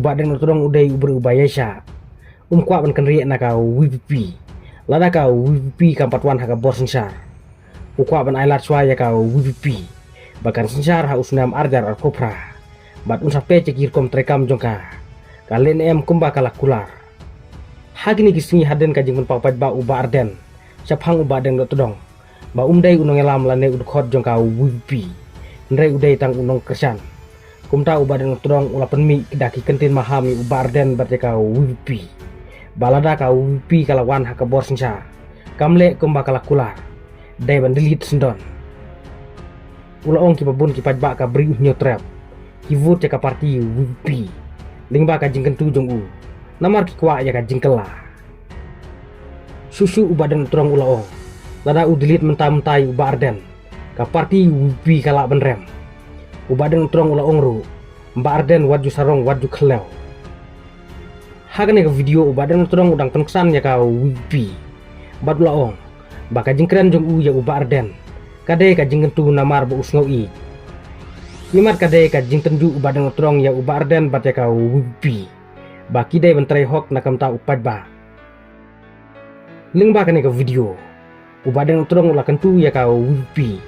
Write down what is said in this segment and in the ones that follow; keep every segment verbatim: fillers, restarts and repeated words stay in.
Bah Deng Nongtdong u dei u briew uba ïaishah. Um kwah ban kynriah na ka VPP. Lada ka VPP kam pat wan ha ka bor synshar, u kwah ban ailad shuwa ïa ka VPP ba kan synshar ha u snem ar hajar arphew phra. Bad un sa peit ïa ki rukom treikam jong ka, ka leh ne em kumba ka la kular. Ha kine ki sngi hadien ka jingpynpaw paidbah u Bah Ardent shaphang u Bah Deng Nongtdong ba um dei u nongïalam lane u dkhot jong ka VPP, hynrei u dei tang u nongkyrshan. Kumta u Bah Deng Nongtdong u la pynmih da ki kyntien maham ïa u Bah Ardent bad ïa ka VPP ba lada ka VPP ka la wan ha ka bor synshar, kam leh kumba ka la kular, dei ban delete syndon. U la ong kiba bun ki paidbah ka Bri U Hynñiewtrep ki vote ïa ka parti VPP lyngba ka jingkyntu jong u, namar ki kwah ïa ka jingkylla. Shuh shuh u Bah Deng Nongtdong u la ong, lada u delete mynta mynta ïa u Bah Ardent, ka parti VPP ka lah ban rem. U Bah Deng Nongtdong u la ong ruh, Bah Ardent wat ju sarong, wat ju khyllem. Ha kane ka video u Bah Deng Nongtdong u dang pynksan ïa ka VPP bad u la ong ba ka jingkren jong u ïa u Bah Ardent ka dei ka jingkyntu namar ba u sngew ïeit. Imat ka dei ka jingtynjuh u Bah Deng Nongtdong ïa u Bah Ardent bad ïa ka VPP ba ki dei ban trei hok na ka bynta u paidbah. Lyngba kane ka video u Bah Deng Nongtdong u la kyntu ïa ka VPP,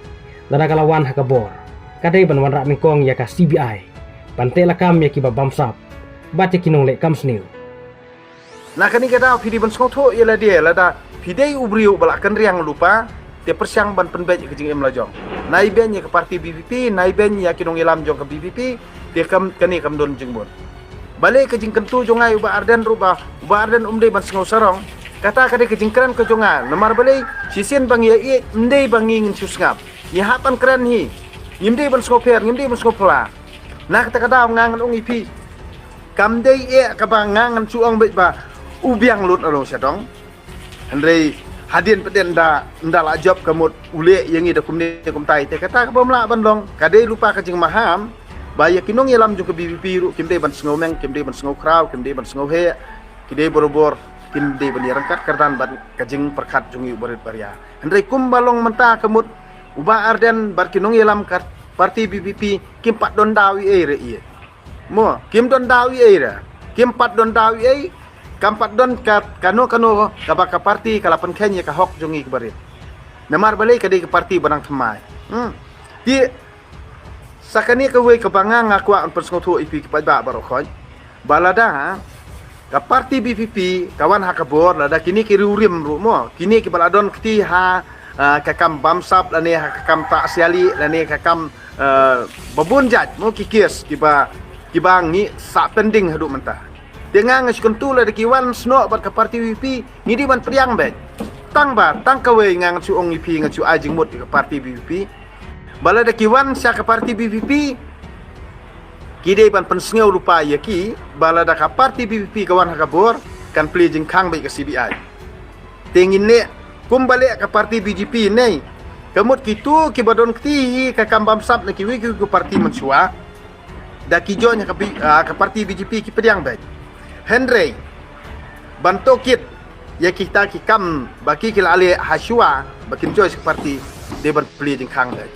lada ka la wan ha ka bor, ka dei ban wanrah nyngkong ïa ka CBI ban teh lakam ïa kiba bamsap bad ïa ki nongleh kam sniew. Na kane ka daw phi dei ban sngewthuh ïa lade, lada phi dei u briew ba la kynriang lypa, te pyrshang ban pynbeit ïa ka jingim la jong. Nai beiñ ïa ka parti VPP, nai beiñ ïa ki nongïalam jong ka VPP, te kam, kane kam don jingmut. Balei ka jingkyntu jong nga ïa u Bah Ardent ruh ba u Bah Ardent um dei ban sngew sarong? Kata ka dei ka jingkren ka jong nga. Namar balei? Shisien ba ngi ïa ïeit, ym dei ba ngi ngin shu sngap. Ngi hap ban kren hi. Ngim dei ban sngewpher, ngim dei ban sngewphylla. Na kata ka daw nga ngan ong ïa phi, kam dei eh kaba nga ngan shu ong beit ba u biang lut na long sha dong. Hynrei hadien pat ynda, ynda la jop ka mut u leh ïa ngi da kumne kumtai, te kata ka bym lah ban long. Ka dei lypa ka jingmaham ba ïa ki nongïalam jong ka VPP ruh kim dei ban sngew meng, kim dei ban sngew khraw, kim dei ban sngew heh. Ki dei barabor, kim dei ban ïa ryngkat kyrdan bad ka jingpyrkhat jong ngi u barit baria. Hynrei kumba long mynta ka mut u Bah Ardent bad ki nongïalam ka parti VPP kim pat don daw ei ei re ei. Mo, kim don daw ei ei re. Kim pat don daw ei ei, kam pat don ka, kano kano kaba ka parti ka la pynkheiñ ïa ka hok jong ngi ki barit. Namar balei? Ka dei ka parti ba dang thymmai. Hmm. Te sa kane kawei kaba nga nga kwah ban pynsngewthuh ïa phi ki paidbah baroh khoit, ba lada ka parti VPP ka wan ha ka bor, lada kine ki riewrim ruh mo, kine kiba la don kti ha, ah, ka kam bamsap lane ha ka kam tah siali lane ka kam, ah, babun jait mo ki kes kiba, kiba ngi sah pending haduh mynta. Te nga nga shu kyntu lada ki wan snoh bad ka parti VPP, ngi dei ban pdiang beit. Tang ba, tang kawei nga ngan shu ong ïa phi, ngan shu ai jingmut ïa ka parti VPP. Ba lada ki wan sha ka parti VPP, ki dei ban pynsngew lypa ïa ki ba lada ka parti VPP ka wan ha ka bor, kan plie jingkhang beit ka CBI. Te ngin leh kumba leh ka parti BJP ne. Ka mut kito kiba don kti hi ka kam bamsap na kiwei kiwei ki parti mynshuwa, da ki join ha ka B-, ah, ka parti BJP ki pdiang beit. Hynrei ban tohkit ïa kita ki kam ba ki ki la leh ha shuwa ba kin join ka parti, dei ban plie jingkhang beit.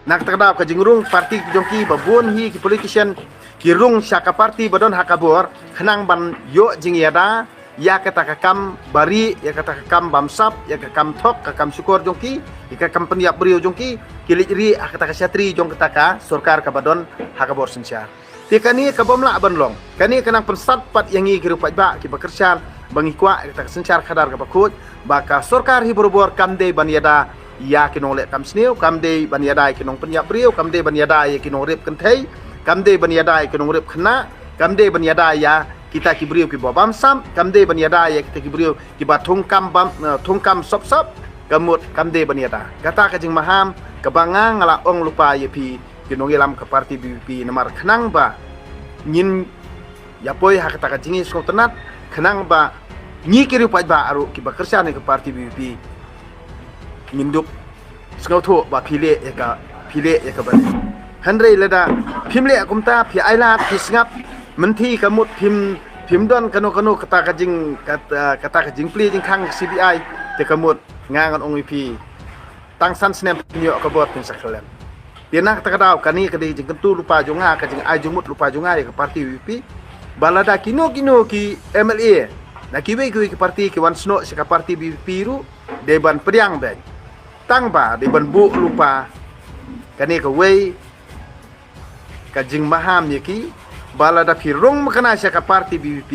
Na kata ka daw ka jingrung parti jong ki, ba bun hi ki politician ki rung sha ka parti ba don ha ka bor khnang ban ïoh jingïada ïa kata ka kam bari, ïa kata ka kam bamsap, ïa ka kam thok, ka kam shukor jong ki, ïa ka kam pynïap briew jong ki, ki leit rieh ha kata ka shatri jong kata ka sorkar kaba don ha ka bor synshar. Te kane ka bym lah ban long. Kane ka nang pynsat pat ïa ngi ki riew paidbah kiba kyrshan ba ngi kwah ïa kata ka synshar khadar kaba khuid, ba ka sorkar hi barabor kam dei ban ïada ïa ki nongleh kam sniew, kam dei ban ïada ïa ki nongpynïap briew, kam dei ban ïada ïa ki nongrep kynthei, kam dei ban ïada ïa ki nongrep khynnah, kam dei ban ïada ïa kita ki briew kiba bamsap, kam dei ban ïada ïa kita ki briew kiba thung kam bam, eh, thung kam sop sop, ka mut kam dei ban ïada. Kata ka jingmaham kaba nga nga la ong lypa ïa phi ki nongïalam ka parti VPP, namar khnang ba ngin ïa poi ha kata ka jingïasngewtynnat, khnang ba ngi ki riew paidbah ruh kiba kyrshan ïa ka parti VPP ngin dup sngewthuh ba phi leh ïa ka, phi leh ïa kaba leh. Hynrei lada phim leh kumta, phi ailad, phi sngap, mynta ka mut phim, phim don kano kano kata ka jing, kata, kata ka jingplie jingkhang CBI, te ka mut nga ngan ong ïa phi, tang san snem phin ïoh ka bor phin sa khyllem. Te na kata ka daw kane ka dei jingkyntu lypa jong nga, ka jingai jingmut lypa jong nga ïa ka parti VPP. ba lada kino kino ki M L A na kiwei kiwei ki parti ki wan snoh sha ka parti B P P ruh, dei ban pdiang beit. Tang ba dei ban buh lypa. Kane kawei ka jingmaham ïa ki, ba lada phi rung makna sha ka parti B P P,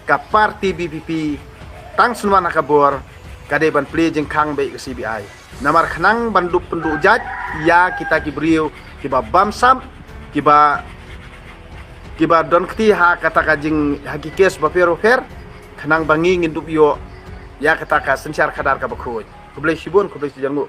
ka parti B P P tang shen wan ha ka bor, ka dei ban plie jingkhang beit ka C B I. Namar khnang ban dup pynduh jait ïa kita ki briew kiba bamsap, kiba, kiba don kti ha kata ka jing, ha ki kes bapher bapher, khnang ba ngi ngin dup ïoh ïa kata ka synshar khadar kaba khuid. Khublei shibun, khublei shijnguh.